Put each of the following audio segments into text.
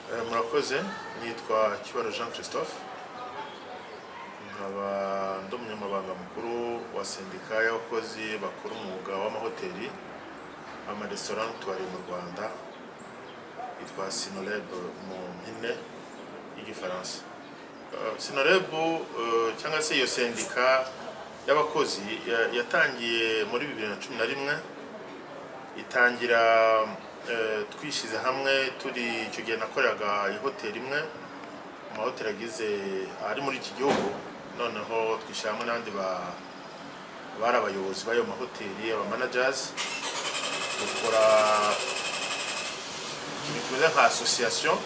Murakoze. Nitwa Kibaro Jean Christophe, nkaba ndi umunyamabanga mukuru wa sendika y'abakozi bakora umwuga w'amahoteli, amaresitora n'utubari mu Rwanda, yitwa SYNOREB mu mpine y'Igifaransa. SYNOREB cyangwa se iyo sendika y'abakozi yatangiye muri 2011. Itangira twishyize hamwe turi, icyo gihe nakoreraga ihoteli imwe mu mahoteli agize ari muri iki gihugu. Noneho twishyira hamwe n'abandi bari abayobozi b'ayo mahoteli, aba managers, dukora ikintu kimeze nka association,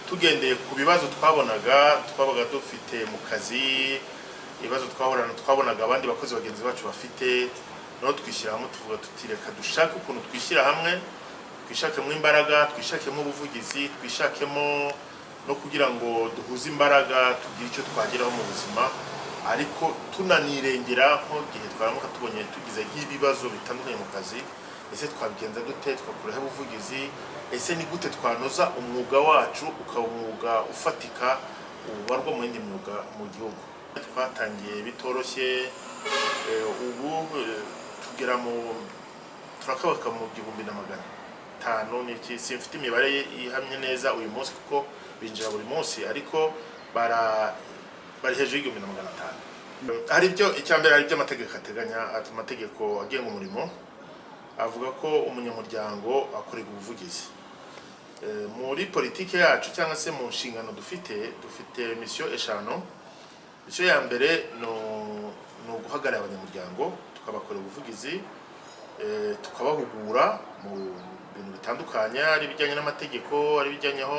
tugendeye ku bibazo twabonaga twabaga dufite mu kazi, ibibazo twahorana, twabonaga abandi bakozi bagenzi bacu bafite. Noneho twishyira hamwe, tuvuga tuti: "Reka dushake ukuntu twishyira hamwe, twishakemo imbaraga, twishakemo ubuvugizi, twishakemo no kugira ngo duhuze imbaraga, tugire icyo twageraho mu buzima, ariko tunanirengera nk'igihe twaramuka tubonye tugize nk'ibibazo bitandukanye mu kazi. Ese twabigenza dute? Twakuraho ubuvugizi? Ese ni gute twanoza umwuga wacu ukaba umwuga ufatika, ubarwa mu yindi myuga mu gihugu?" Twatangiye bitoroshye. Ubu tugera mu turakabaka mu 1500 n'iki. Simfite imibare ihamye neza uyu munsi kuko binjira buri munsi, ariko bari hejuru y'1500. Hari ibyo, icya mbere, hari ibyo amategeko ateganya. Amategeko agenga umurimo avuga ko umunyamuryango akorerwa ubuvugizi. Muri politiki yacu cyangwa se mu nshingano dufite, dufite mission eshanu. Mission ya mbere ni uguhagararira abanyamuryango, tukabakorera ubuvugizi, tukabahugura mu bintu bitandukanye, ari ibijyanye n'amategeko, ari ibijyanyeho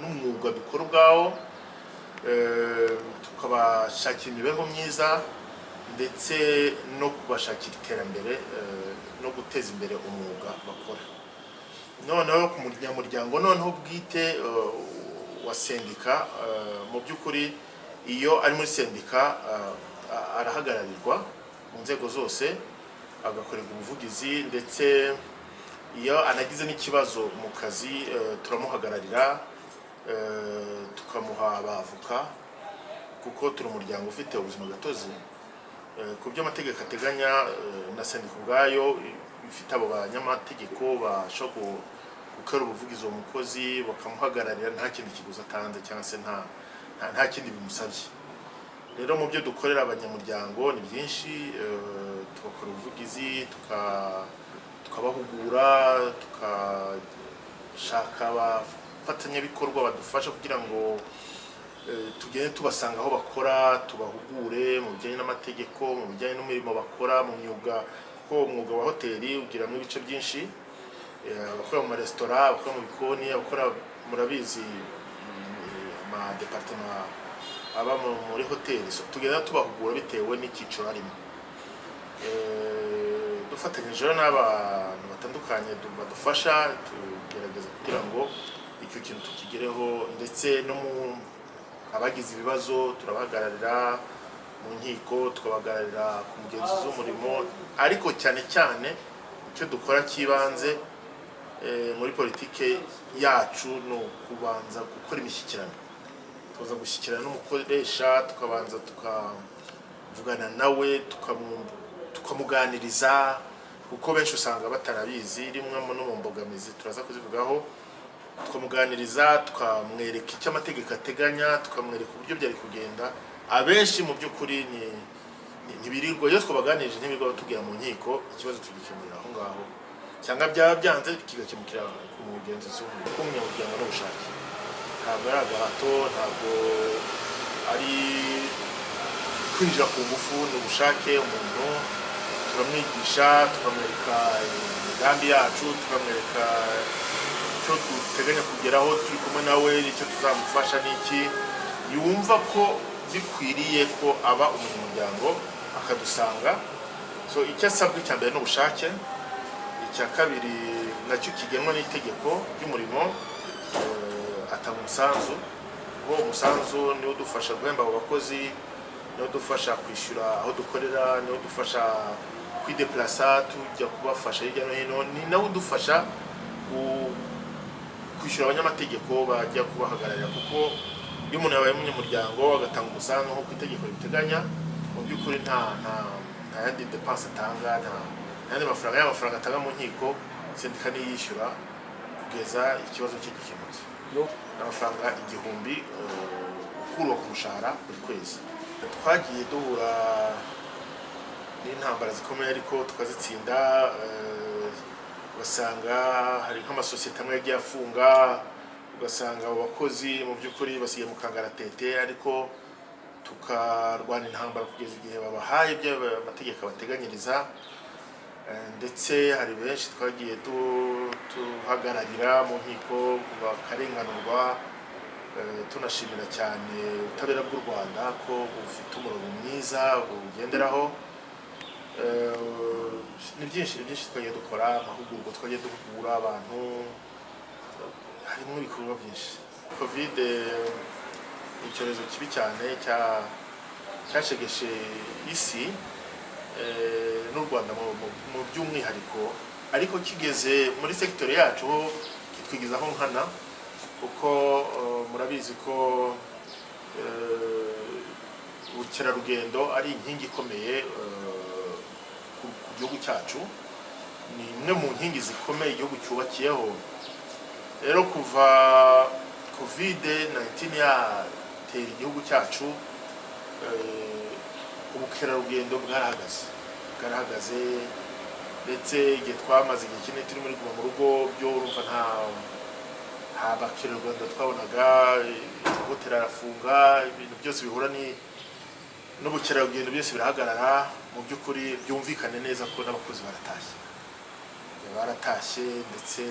n'umwuga dukora ubwawo, tukabashakira imibereho myiza, ndetse no kubashakira iterambere, no guteza imbere umwuga bakora. Noneho ku munyamuryango noneho bwite wa sendika, mu by'ukuri iyo ari muri sendika arahagararirwa mu nzego zose, agakorerwa ubuvugizi, ndetse iyo anagize n'ikibazo mu kazi turamuhagararira, tukamuha abavoka, kuko turi umuryango ufite ubuzima gatozi. Ku byo amategeko ateganya, na sendika ubwayo ifite abo banyamategeko bashobora gukora ubuvugizi uwo mukozi, bakamuhagararira nta kindi kiguzi atanze cyangwa se nta kindi bimusabye. Rero mu byo dukorera abanyamuryango ni byinshi. Tubakora ubuvugizi, tukabahugura, tukashaka abafatanyabikorwa badufasha kugira ngo tugende tubasanga aho bakora, tubahugure mu bijyanye n'amategeko, mu bijyanye n'umurimo bakora mu myuga, kuko umwuga wa hoteli ugiramo ibice byinshi: abakora mu maresitora, abakora mu bikoni, abakora, murabizi, amadepartema aba muri hoteli. So, tugenda tubahugura bitewe n'icyiciro arimo. Dufatanyije rero n'abantu batandukanye badufasha, tugerageza kugira ngo icyo kintu tukigereho, ndetse no mu abagize ibibazo turabahagararira mu nkiko, tukabahagararira ku mugenzuzi w'umurimo. Ariko cyane cyane icyo dukora cy'ibanze muri politike yacu ni ukubanza gukora imishyikirano. Tuza gushyikirana n'umukoresha, tukabanza tukavugana nawe, tukamuganiriza, kuko benshi usanga batarabizi, rimwe no mu mbogamizi turaza kuzivugaho. Tukamuganiriza, tukamwereka icyo amategeko ateganya, tukamwereka uburyo byari kugenda. Abenshi mu by'ukuri ntibirirwa, iyo twabaganirije ntibirirwa batubwira mu nkiko, ikibazo tugikemurira aho ngaho, cyangwa byaba byanze kigakemukira ku mugenzuzi w'umurimo. Kuko umunyamuryango n'ubushake, ntabwo ari agahato, ntabwo ari kwinjira ku ngufu, ni ubushake. Umuntu turamwigisha, tukamwereka imigambi yacu, tukamwereka icyo duteganya kugeraho turi kumwe nawe, icyo tuzamufasha n'iki. Yumva ko bikwiriye ko aba umunyamuryango, akadusanga. So icyo asabwa icya mbere ni ubushake. Icya kabiri nacyo kigenwa n'itegeko ry'umurimo, atanga umusanzu, kuko umusanzu niwo udufasha guhemba abo bakozi, niwo udufasha kwishyura aho dukorera, niwo udufasha kwideplasa tujya kubafasha hirya no hino, ni nawo udufasha kwishyura abanyamategeko bajya kubahagararira, kuko iyo umuntu yabaye umunyamuryango agatanga umusanzu nk'uko itegeko ribiteganya, mu by'ukuri nta yandi dépense atanga, nta yandi mafaranga, y'amafaranga atanga mu nkiko sendika niyishyura kugeza ikibazo cye gikemutse. Amafaranga 1000 ukurwa ku mushahara buri kwezi. Twagiye duhura n'intambara zikomeye ariko tukazitsinda. Ugasanga hari nk'amasosiyete amwe yagiye afunga, ugasanga abo bakozi mu by'ukuri basigaye mu kangaratete, ariko tukarwana intambara kugeza igihe babahaye ibyo amategeko abateganyiriza. Ndetse hari benshi twagiye tuhagararira mu nkiko bakarenganurwa. Tunashimira cyane ubutabera bw'u Rwanda ko bufite umurongo mwiza bugenderaho. Ni byinshi twagiye dukora, amahugurwa twagiye duhugura abantu, harimo ibikorwa byinshi. Covid ni icyorezo kibi cyane cyashegeshe isi n'u Rwanda mu by'umwihariko, ariko kigeze muri sektori yacu ho kitwigizaho nkana, kuko murabizi ko ubukerarugendo ari inkingi ikomeye ku gihugu cyacu, ni imwe mu nkingi zikomeye igihugu cyubakiyeho. Rero kuva COVID-19 yatera igihugu cyacu, ubukerarugendo bwarahagaze, ndetse igihe twamaze igihe kinini turi muri guma mu rugo byo urumva nta bakerarugendo twabonaga, amahoteli arafunga, ibintu byose bihura n'ubukerarugendo byose birahagarara. Mu by'ukuri byumvikane neza ko n'abakozi baratashye, ndetse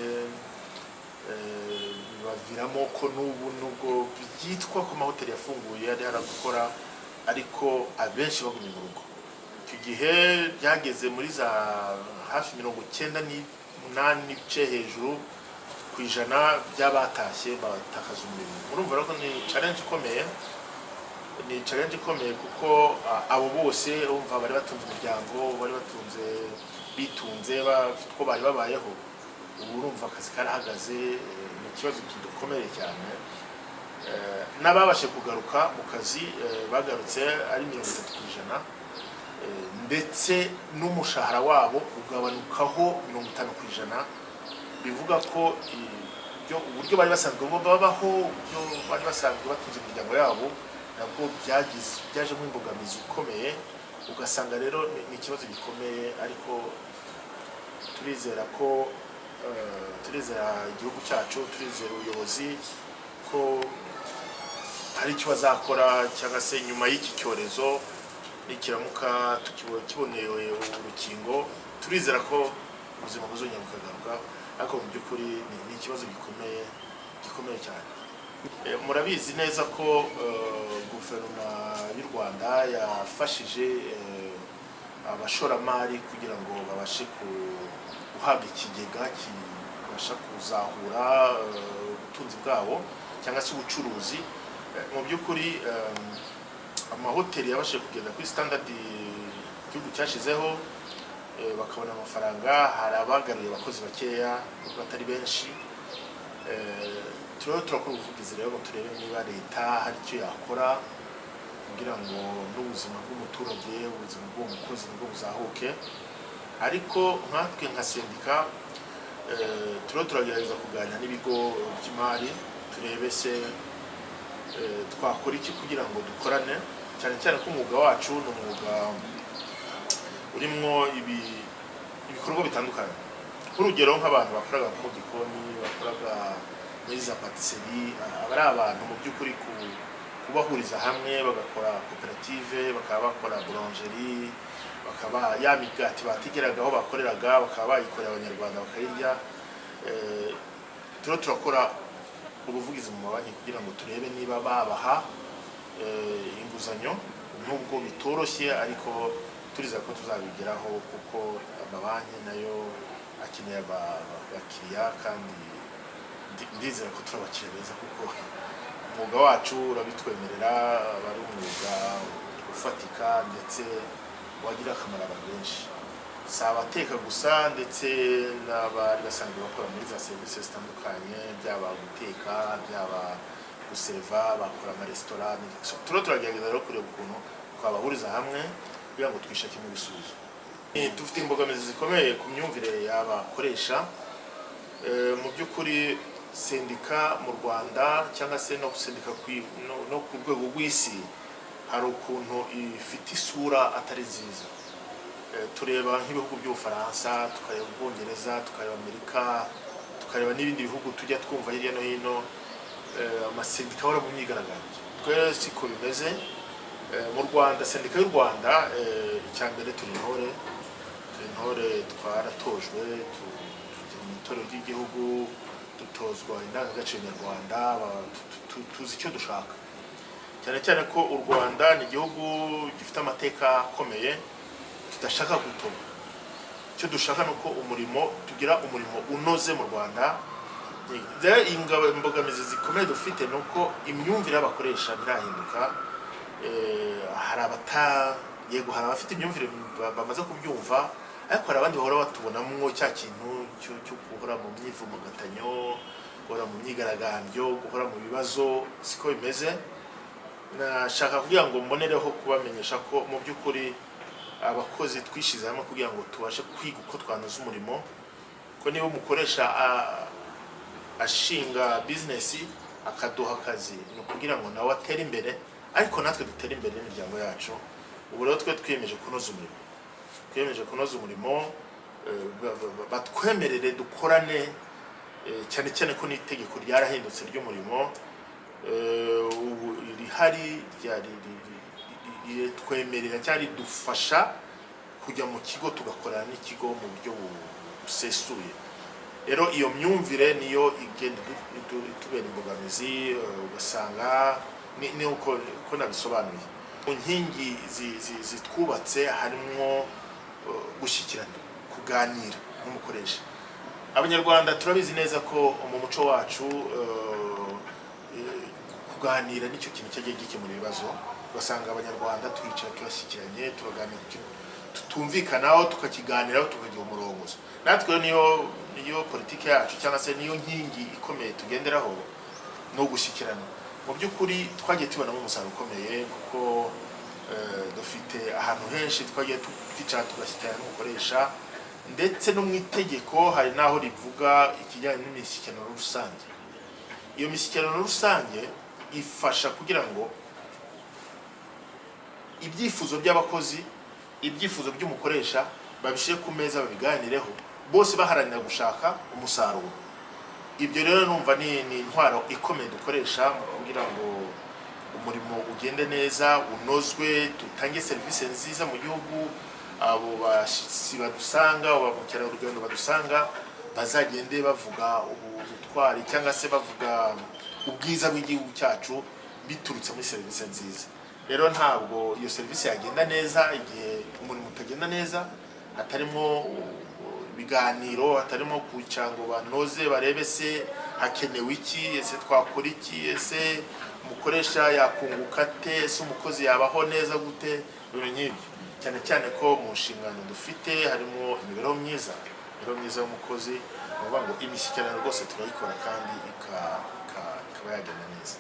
bibaviramo ko n'ubu nubwo byitwa ko amahoteli yafunguye ari gukora, ariko abenshi bagumye mu rugo. Icyo gihe byageze muri za hafi 98 n'ibice hejuru ku ijana by'abatashye batakaza umurimo. Urumva rero ko ni challenge ikomeye, ni challenge ikomeye kuko abo bose urumva bari batunze umuryango, bari batunze bitunze, bafite uko bari babayeho. Ubu urumva akazi karahagaze, ni ikibazo kidukomeye cyane. N'ababashe kugaruka mu kazi bagarutse ari 30%, ndetse n'umushahara wabo ugabanukaho 50%, bivuga ko uburyo bari basanzwe babaho, uburyo bari basanzwe batunze imiryango yabo, nabwo byajemo imbogamizi ikomeye. Ugasanga rero ni ikibazo gikomeye, ariko turizera ko turizera igihugu cyacu, turizera ubuyobozi ko hari icyo bazakora, cyangwa se nyuma y'iki cyorezo nikiramuka tukibonewe urukingo, turizera ko ubuzima buzongera bukagaruka. Ariko mu by'ukuri ni ikibazo gikomeye cyane. Murabizi neza ko guverinoma y'u Rwanda yafashije abashoramari kugira ngo babashe guhabwa ikigega kibasha kuzahura ubutunzi bwabo cyangwa se ubucuruzi. Mu by'ukuri amahoteli yabashije kugenda kuri standard igihugu cyashizeho, bakabona amafaranga. Hari abagaruye abakozi bakeya batari benshi. Turiho turakora ubuvugizi rero ngo turebe niba leta hari icyo yakora kugira ngo n'ubuzima bw'umuturage, ubuzima bw'uwo mukozi nabwo buzahuke. Ariko nkatwe nka sendika turiho turagerageza kuganira n'ibigo by'imari, turebe se twakora iki kugira ngo dukorane, cyane cyane ko umwuga wacu ni umwuga urimo ibikorwa bitandukanye. Nk'urugero nk'abantu bakoraga mu gikoni, bakoraga muri za patisserie, aba ari abantu mu by'ukuri kubahuriza hamwe bagakora koperative, bakaba bakora boulangerie, bakaba ya migati bategeragaho bakoreraga bakaba bayikorera abanyarwanda bakayirya. Turiho turakora ubuvugizi mu mabanki kugira ngo turebe niba babaha inguzanyo, nubwo bitoroshye ariko turizera ko tuzabigeraho, kuko amabanki nayo akeneye abakiriya, kandi ndizera ko turi abakiriya beza, kuko umwuga wacu urabitwemerera, aba ari umwuga ufatika ndetse wagira akamaro abantu benshi. Si abateka gusa, ndetse n'abari basanzwe bakora muri za serivisi zitandukanye, byaba guteka, byaba guseriva, bakora amaresitora. So, turiho turagerageza rero kureba ukuntu twabahuriza hamwe kugira ngo twishakemo ibisubizo. Dufite imbogamizi zikomeye ku myumvire y'abakoresha. Mu by'ukuri sendika mu Rwanda cyangwa se no sendika no ku rwego rw'isi hari ukuntu ifite isura atari nziza. Tureba nk'ibihugu by'Ubufaransa, tukareba Ubwongereza, tukareba Amerika, tukareba n'ibindi bihugu tujya twumva hirya no hino, amasendika ahora mu myigaragambyo. Twe siko bimeze. Mu Rwanda, sendika y'u Rwanda, icya mbere turi intore, turi intore, twaratojwe, tujya mu itorero ry'igihugu, dutozwa indangagaciro nyarwanda, tuzi icyo dushaka, cyane cyane ko u Rwanda ni igihugu gifite amateka akomeye tudashaka gutoba. Icyo dushaka ni uko umurimo, tugira umurimo unoze mu Rwanda. Rero imbogamizi zikomeye dufite ni uko imyumvire y'abakoresha ntirahinduka. Hari abata, yego, hari abafite imyumvire bamaze kubyumva, ariko hari abandi bahora batubonamwo cya kintu cyo guhora mu myivumbagatanyo, guhora mu myigaragambyo, guhora mu bibazo. Siko bimeze. Nashaka kugira ngo mbonereho kubamenyesha ko mu by'ukuri abakozi twishyize hamwe kugira ngo tubashe kwiga uko twanoza umurimo, ko niba umukoresha ashinga bizinesi akaduha akazi, ni ukugira ngo nawe atere imbere, ariko natwe dutere imbere n'imiryango yacu. Ubu rero twe twiyemeje kunoza umurimo, twiyemeje kunoza umurimo, batwemerere dukorane, cyane cyane ko n'itegeko ryarahindutse ry'umurimo, ubu rihari ritwemerera cyangwa ridufasha kujya mu kigo tugakorana n'ikigo mu buryo busesuye. Rero iyo myumvire niyo igenda itubera imbogamizi, ugasanga ni uko ko nabisobanuye. Mu nkingi zitwubatse harimo gushyikirana, kuganira n'umukoresha. Abanyarwanda turabizi neza ko mu muco wacu kuganira nicyo kintu cyagiye gikemura ibibazo. Ugasanga Abanyarwanda turicara, turashyikiranye, turaganira ku kintu tutumvikanaho, tukakiganiraho, tukagira umurongo. Natwe niyo politiki yacu cyangwa se niyo nkingi ikomeye tugenderaho, ni ugushyikirana. Mu by'ukuri twagiye tubonamo umusaruro ukomeye, kuko dufite ahantu henshi twagiye twicara tugashyikirana n'umukoresha, ndetse no mu itegeko hari n'aho rivuga ikijyanye n'imishyikirano rusange. Iyo mishyikirano rusange ifasha kugira ngo ibyifuzo by'abakozi, ibyifuzo by'umukoresha babishyire ku meza, babiganireho, bose baharanira gushaka umusaruro. Ibyo rero numva ni intwaro ikomeye dukoresha mu kugira ngo umurimo ugende neza, unozwe, dutange serivisi nziza mu gihugu. Abo bashyitsi badusanga, abo bamukerarugendo badusanga, bazagende bavuga ubutwari cyangwa se bavuga ubwiza bw'igihugu cyacu biturutse muri serivisi nziza. Rero ntabwo iyo serivisi yagenda neza igihe umurimo utagenda neza, hatarimo ibiganiro, hatarimo kwicara ngo banoze, barebe se hakenewe iki, ese twakora iki, ese umukoresha yakunguka ate, ese umukozi yabaho neza gute, ibintu nk'ibyo. Cyane cyane ko mu nshingano dufite harimo imibereho myiza, imibereho myiza y'umukozi. Ni ukuvuga ngo imishyikirano rwose turayikora kandi ikaba yagenda neza.